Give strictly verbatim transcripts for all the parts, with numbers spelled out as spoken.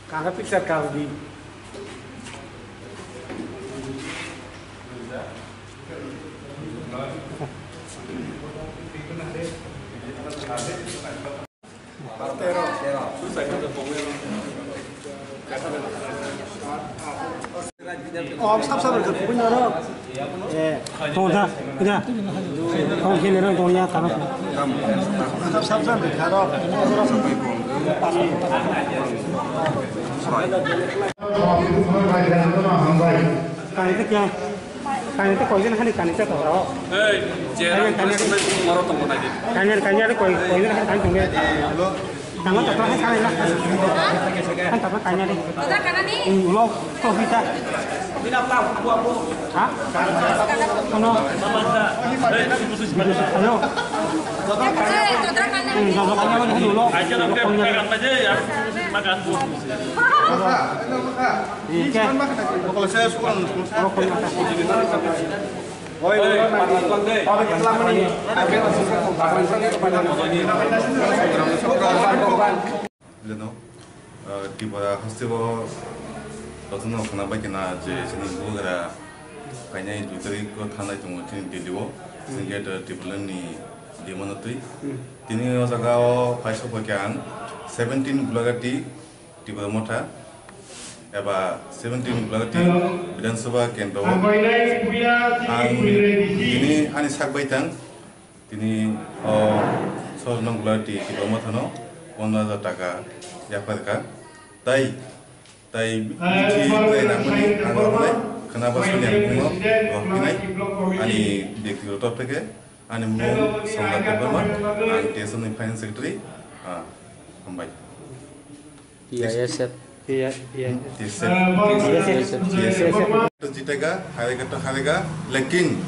Kara picture kaldi. Oh, sab sab rwkha kubui norok. Eh, tong tha, tha. Tong khe norok tong ya, tamo. Sab sab sab rwkha rok. Kani ta kya? Kani ta koi jon hani kani ta koro. Hey, je Kani, kani. Maro tong nai. Kani, kani koi, koi jon hani kani tong. Tama tokra hai kani na. Kan tokra kani ni. Udah kana ni? Ulo ko hita. Ha? Kono. Ayo. Tokra kana ni? Tokra kani ulo. Aja na pe makan aja ya. Makan. Oke. Leno, ah, Tripura hasteo jotono khwna bai khna je chini bubagra phainai dui tarikh o thangnai tongo chini Delhi o, chini gate, ah, Tipraland ni demand twi. Tini o jaga o phai sok bai khe ang seventeen Gulagati Tipra Motha eba seventeen Gulagati Bidhan Sabha Kendro o ang tini ani sak bai tang tini o sojno Gulagati Tipra Motha no pondro hajar taka yapharkha. Tai, tai bithi tei nangmani ang roknai khwna bwswkni ang bumung rok hinai ani byaktigoto tophe khe ani bumung Samrat Debbarma, ang T S F ni Finance Secretary, ah, hambai. T I S F. T I S F. T S F. T S F. Jitega, harega to harega, lekin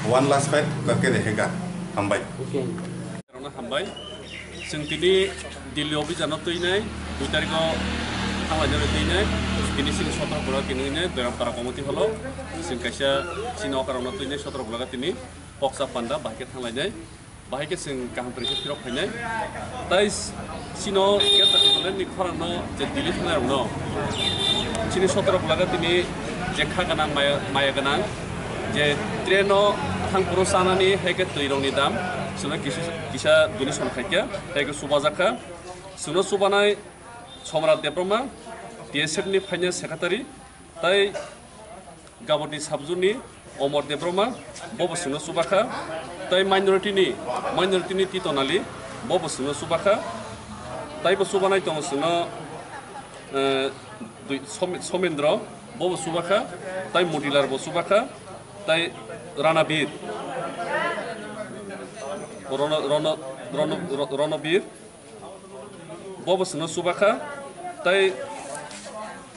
one last fight karke rahega. Hambai. Okay. Hambai. Chwng tini Delhi office ano twinai, dui tarikh o thanglai jani twinai, tini chini sotro bwrok tini nai Doyrampara committee holo, chwng kaisa chini okra rokno twinai sotro bwrok tini Koksa Panda bahai khe thanglainai. Bahai khe chwng kaham kwrwi khe phirok phainai. Tai chino Greater Tipraland ni khorang no je Delhi thangnai rok no chini sotro bwlaga tini je kha gwnang maya, maya gwnang je train no thang phuru chanani hai khe twi rok ni dam chwngno kisa, kisa donation khai khe hai khe chubajakha. Chwngno chubanai Somrat Debbarma, T S F ni Finance Secretary, tai Gabati Sabjuni Omor Debbarma, bobo chwngno chubakha, tai minority ni, minority ni Titon Ali, bobo chwngno chubakha, taibo chubanai tongo chwngno, eh, dui-, Some-, Somendro, bobo chubakha, tai Motilar bo chubakha, tai Ranabir, Rono-, Rono-, Rono-, Ro-, Ronobir, bobo chwngno chubakha, tai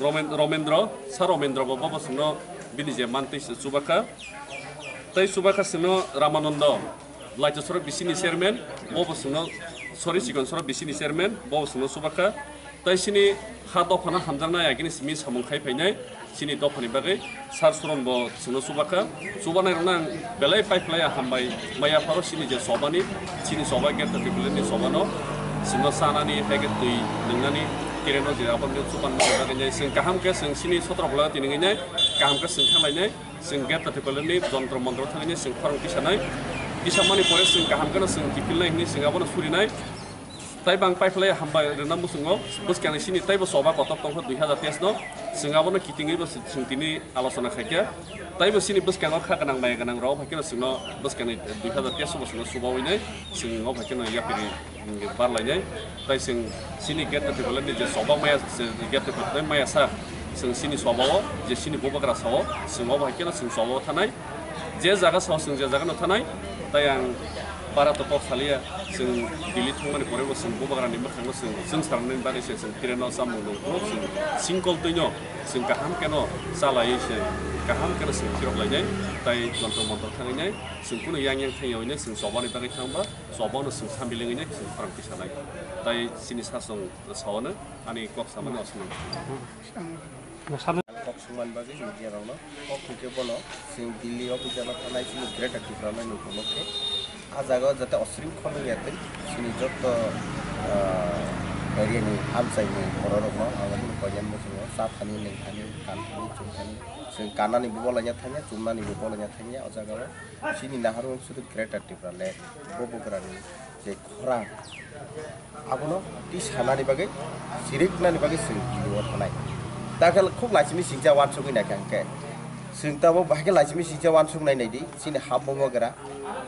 Romen-, Romendro, Sir Romendro bo bobo chwngno bini je mantwi se chubakha, tai chubakha chwngno Ramanando, Laitosoro bisini chairman, bobo chwngno, sorry, Chikonsoro bisini chairman, bobo chwngno chubakha, tai chini ha dophano hamjaknai agini simi samung khai phainai. Chini dophani bagwi Sir Suron bo chwngno chubakha. Chubanai rokno ang belai paiphlai hambai maya pharo chini je chobani, chini choba Greater Tipraland ni chobano chwngno chanani, hai khe twi nwngnani, train no je aboni chubanani bagwi nai chwng kaham khe chwng chini sotro bwlaga tini nai kaham khe chwng thanglainai, chwng Greater Tipraland ni jontro montro thangwi nai chwng khorang tisanai, tisamani pore chwng kaham kheno chwng kiphilnai hinwi chwng abono surinai. Tai bang paiphlai hambai rwna muchungo bwskangni chini taibo choba kotor tongkha dui hazar teis no, chwng abono kitingwi bo chwng tini alochona khaikha. Taibo chini bwskango kha gwnang maya gwnang rok hai kheno chwngno bwskangni dui hazar teis bo chwngno chubawi nai chwng o hai kheno yapiri barlainai. Tai chwng chini Greater Tipraland ni je choba maya, Greater Tipraland maya sa chwng chini choba o je chini bubagra sao chwng o hai kheno chwng choba o thanai. Je jaga sao chwng je jaga no thanai, tai ang para to kok saliya, chwng Delhi thangmani pore bo chwng bubagra ni mwkhang no chwng, chwng sarnani bagwi se chwng train no chamung nung phuru chwng singkol twi no chwng kaham khe no chalaiwi se kaham khe no chwng phirok lainai, tai jontro montro thangwi nai chwng kunu yang yang thangya hwnwi chwng choba ni bagwi thangba choba no chwng sambilengwi nai chwng khorang tisanai, tai chini sasong sao no ani kok samani osomang. Kok sungman bagwi media rokno kok hwnkhe bono chwng Delhi o puja no thanai chini Greater Tipraland ni phunukhe ah jaga o jate osring khonwi ya twi chini joto, ah, Area ni amchaini bororokno ang omono koinani muchungo cha thani, nwng thani, kan thani, chum thani. Chwng kannani bo bolai ya thangya, chumnani bo bolai ya thangya. O jaga o chini naharmung sudu Greater Tipraland, bo bugrani je khorang, abono tisanani bagwi, siriknani bagwi chwng video o thanai. Dakhe khub laisimi singcha wansugwi naikha hwnkhe. Chwng tabuk bahai khe laisimi singcha wansuk nai naidi, chini ha bubagra.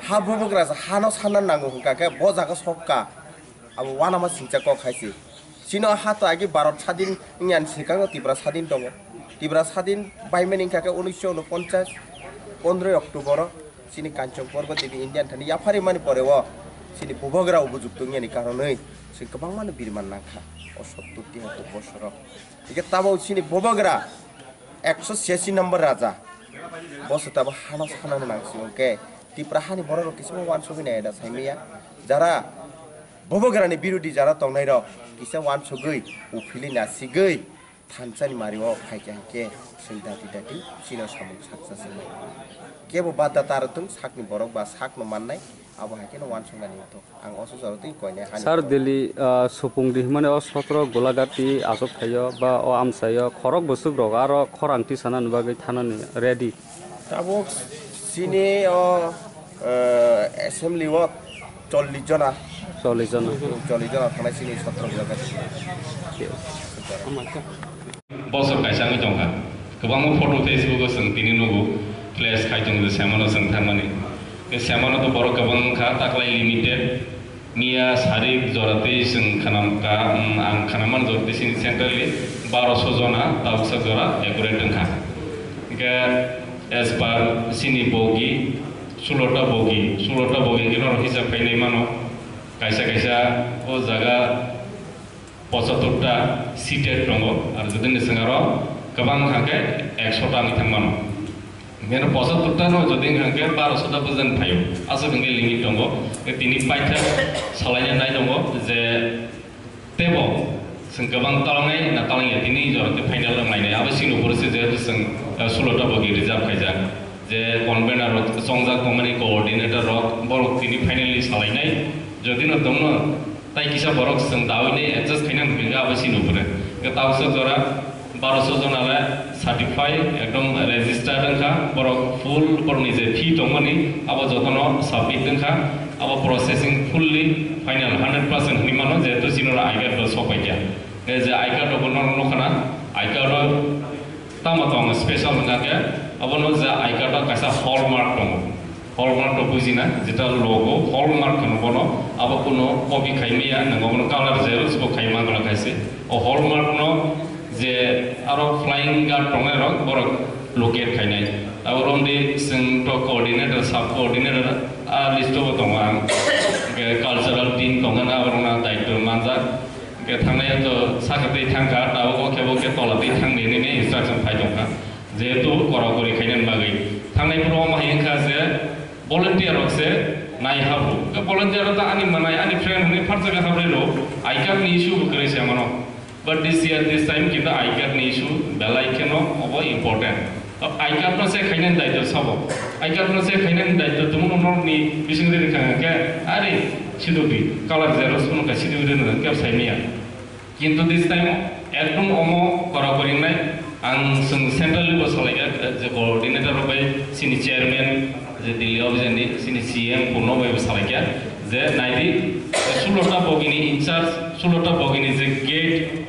Ha bubagra se hano sanna nango hwnkha khe bo jaga sokka. Abo uanama singcha kok hai se. Chini o ha to agi Bharat sadin wngya ni swkang no Tripura sadin tongo. Tripura sadin baimani wngkha khe unisho unoponchas, pondroi October o chini Kanchanpur bo Devi Indian thani yaphari mani pore o chini bubagra o bujuktung yani karonwi se kwbangma no birman nangkha o sottur tihattur bosoro. Ike tabo chini bubagra ekso siyasi number raja. Bo se tabo hano sanani nangsi hwnkhe Tripura hani borok rok kisima wansugwi nai da saimaya. Jara bubagrani birodi jara tongnai rok kisa wansugwi uphili nasigwi thansani mario phaikha hwnkhe chwng dati dati chino samung saksa se nai. Kebo bada taro tong sakni borok ba sakno mannai abo hai kheno wansuknani wngthok. Ang o sujaro twi koinai hani Sir, borok. Delhi, ah, supung di himani o sotro Golagati achuk thaio ba o amchaio khorok bwswk rok aro khorang tisanani bagwi thanani ready. Tabuk chini o, eh, assembly o chollish jona. Chollish jona. Chollish jona thangnai chini sotro Golagati. Bosor kaisa wngwi tongkha. Kwbangma photo Facebook o chwng tini nugo, flash khai tongo je semano chwng thangmani. Tei semano to borok kwbang wngkha, taklai limited. Miya sarik jora tei chwng khanamkha, um, ang khanamani jora tei chini centrally baroso jona tabuksa jora accurate wngkha. Hwnkhe as per chini bogi, sulota bogi, sulota bogi hwnkhe norok hisab khainai mano. Kaisa kaisa o jaga pochattor ta seated tongo, ar jodi ni chwng aro kwbang hwnkha khe ekso ta wngwi thang mano. Hwnkhe no pochattor ta no jodi hwnkha khe baroso ta bwjan phaio, aswk hwnkhe limit tongo. Tei tini paithak salaina nai tongo je tebo chwng kwbang talnai na talngya tini jora tei final wnglainai, abo chini upor se jehetu chwng, eh, sulota bogi reserve khaijak. Je convener rok chongjak tongmani coordinator rok, borok tini finally salainai. Jodi no tongno tai kisa borok chwng dawi nei adjust khaina hwnkhe abo chini upore. Hwnkhe tabuksa jora baroso jona le certify ekdom registered wngkha, borok full borokni je fee tongmani abo jotono submit wngkha, abo processing fully final hundred percent hinwi mano, jehetu chini oro I card bo sokpaikha. Hwnkhe je I card rokbo norok nukha na, I card o tamo tong special hwnkha khe, abono je I card o kaisa hallmark tongo. Hallmark no bujina, jeta logo, hallmark hwno bono, abo kuno copy khai maya, nwng abono color xerox bo khai ma gana khaise. O hallmark no je aro flying guard tongnai rok, borok locate khainai. Abo romdi chwng to coordinator, sub coordinator, a list o bo tongo ang. Hwnkhe cultural team tongkha na, abo rokna daityo manjak. Hwnkhe thangnai to sakha twi thangkha, tabuk o khe bo khe tola twi thangdi hinwi instruction phai tongkha. Jehetu korakori khainani bagwi. Thangnai phuru omo hai wngkha je volunteer rok se nai habu. Hwnkhe volunteer rok ta ani manai, ani friend hwnwi phar jaga habrwi rw, I card ni issue bo kwrwi se mano. But this year, this time kintu I card ni issue belai kheno obo important. I card no check khainani daityo sabo. I card no check khainani daityo tongmano norokni bisingtwi rwkha hwnkhe, are, sidokdi, color xerox phano khe sidokdi rwkha khe saimaya. Kintu this time ekdom omo korakori wngnai, ang chwng centrally bo salaikha, je coordinator rok bai chini chairman, je Delhi office ni chini C M Purno bai bo salaikha, je naidi, sulota bogini in charge, sulota bogini je gate,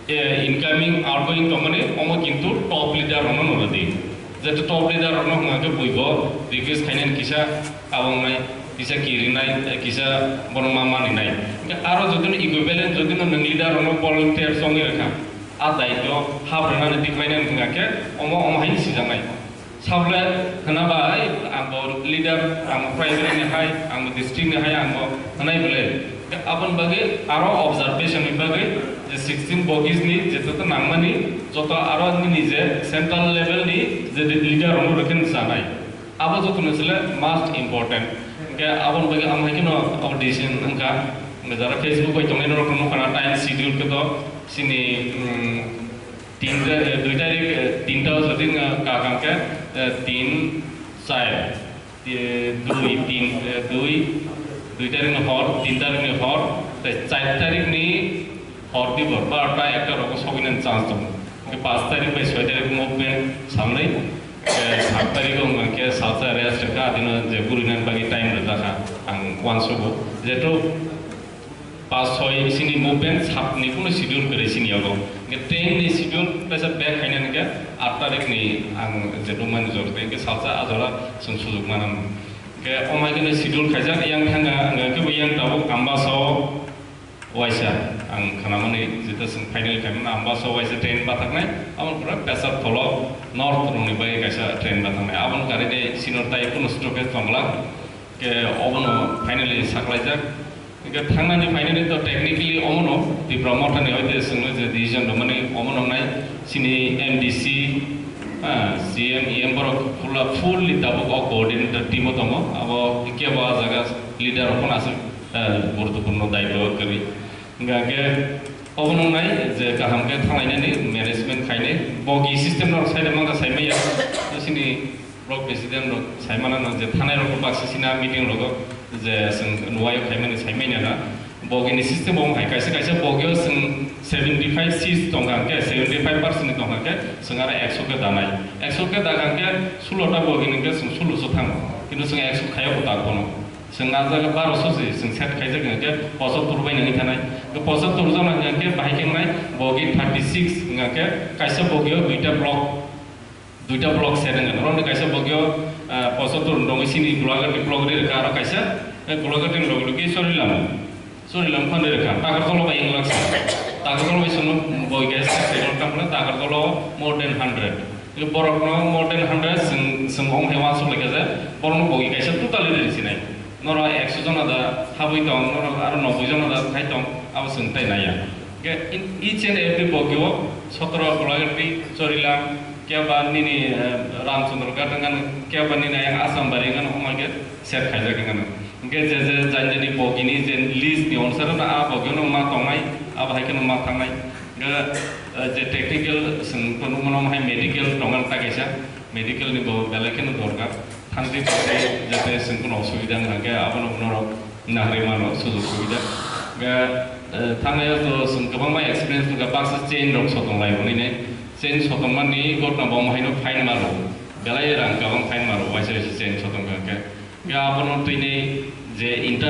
eh, incoming, outgoing tongmani, omo kintu top leader rokno nurodi. Jeto top leader rokno hwnkha khe buibo request khainani kisa kabongnai, kisa kirinai, eh, kisa bono ma maninai. Hwnkhe aro jotino equivalent, jotino nwng leader rokno volunteer chongwi rwkha, a daityo hap rwnani tikhlainani hwnkha khe omo, omo haino sijaknai. Sabole hwnaba, "Ai, ang bo leader, ang bo primary ni hai, ang bo district ni hai, ang bo," hwnai bole. Aboni bagwi aro observation ni bagwi je sixteen bogies ni je joto nangmani, joto aro nini je central level ni je leader rokno rwkhe chanai. Abo joto no sile most important. Hwnkhe aboni bagwi ang hai kheno abo decision wngkha. Jara Facebook bai tongnai norok nukha na time schedule khe to chini, um, Tin, eh, dui tarik, eh, tinta o jodi, eh, ka kang khe, eh, tin, char, eh, dui, tin, eh, dui, dui tarik ni hor, tin tarik ni hor, Tei char tarikni hor dibor barota ekta rogo sogwinani chance tongo. Hwnkhe paanch tarik bai soi tarik movement salnwi, eh, saat tarik o hwnkhe salsa rest rwkha, adino je gurinani bagwi time rwjakha ang uansugo. Jehetu paanch soi sini movement saat ni kuno schedule kwrwi sini yago. Hwnkhe train ni schedule kaisa back khainani hwnkhe aat tarik ni ang jehetu mani jor tei hwnkhe salsa a jora chwng sujuk mananw. Hwnkhe o mai kheno schedule khaijak yang thangkha, hwnkhe bo yang tabuk Ambasa o waisa ang khnamani jeta chwng final khaimano, Ambasa o waisa train bathaknai, aboni pore Pecharthal o north rokni bagwi kaisa train bathaknai. Aboni karwi de senior tai kuno stoppage tongla, hwnkhe obono finally saklaijak. Hwnkhe thangnani finally to technically omono Tipra Mothani hoite chwngno je decision rwmani omono nai chini M D C, ah, C M, E M borok full, fully tabuk o coordinator team o tongo. Abo kebo a jaga leader rok phano aswk, eh, guruttopurno daitw kwrwi. Hwnkhe obono nai je kaham khe thanglainani management khainai. Bogi system rok side o mangkha saimanya. Chini Block president rok saimano no je thanai rok baksa sina meeting rogo je chwng nuwaio khaimani saimanya na. Bogini system bo hai kaisa kaisa bogio chwng seventy five seats tongkha hwnkhe seventy five percent ni tongkha hwnkhe chwng aro ekso khe danai. Ekso khe dakha hwnkhe sulo ta bogini hwnkhe chwng sulo so thango. Kintu chwng ekso khaio bo tak bono. Chwng a jaga baro so se chwng set khaijak hwnkhe pochottor bai nangwi thanai. Pochottor jona hwnkhe bahai khe wngnai bogi thirty six hwnkhe kaisa bogio duita block. Duita block set wngkha. Norokni kaisa bogio, ah, pochottor nongwi sini Gulagati block ri rwkha, aro kaisa, eh, Gulagati ni logi logi Chorilam. Chorilam phan ri rwkha. Takartolo bai wng laksa. Takartolo bai chwngno boi kaisa set khaijak tamo Takartolo more than hundred. Borokno more than hundred chwng, chwng ong hai uansuk laikha je borokno bogi kaisa totally ri sinai. Norok ekso jona da habwi tong, norok aro noboi jona da khai tong, abo chwng tai naiya. Hwnkhe in each and every bogio sotro Gulagati, Chorilam, kebo nini, eh, Ramchandra Ghat wngkha, kebo nini ayang Asambari wngkha, omo khe set khaijak wngkha. Hwnkhe je je jani jani bogini je list ni onusare no a bogio no ma tongnai, abo hai kheno ma thangnai. Hwnkhe, eh, je technical chwng phunukmano hai medical tongkha ta kaisa, medical ni bo belai kheno dorkar. Thangdi thangdi jate chwng kuno osubida wngkha khe abono norok nahri mano sujug subida. Ga, eh, thangnaio to chwng kwbangma experience wngkha, baksa chain rok sotong lai hwnwi ne. Chain sotong mani gotna bo haino fine maro. Belai rang kwbang fine maro, waisa waisa chain sotong kha khe. Ga abono twi ne je inter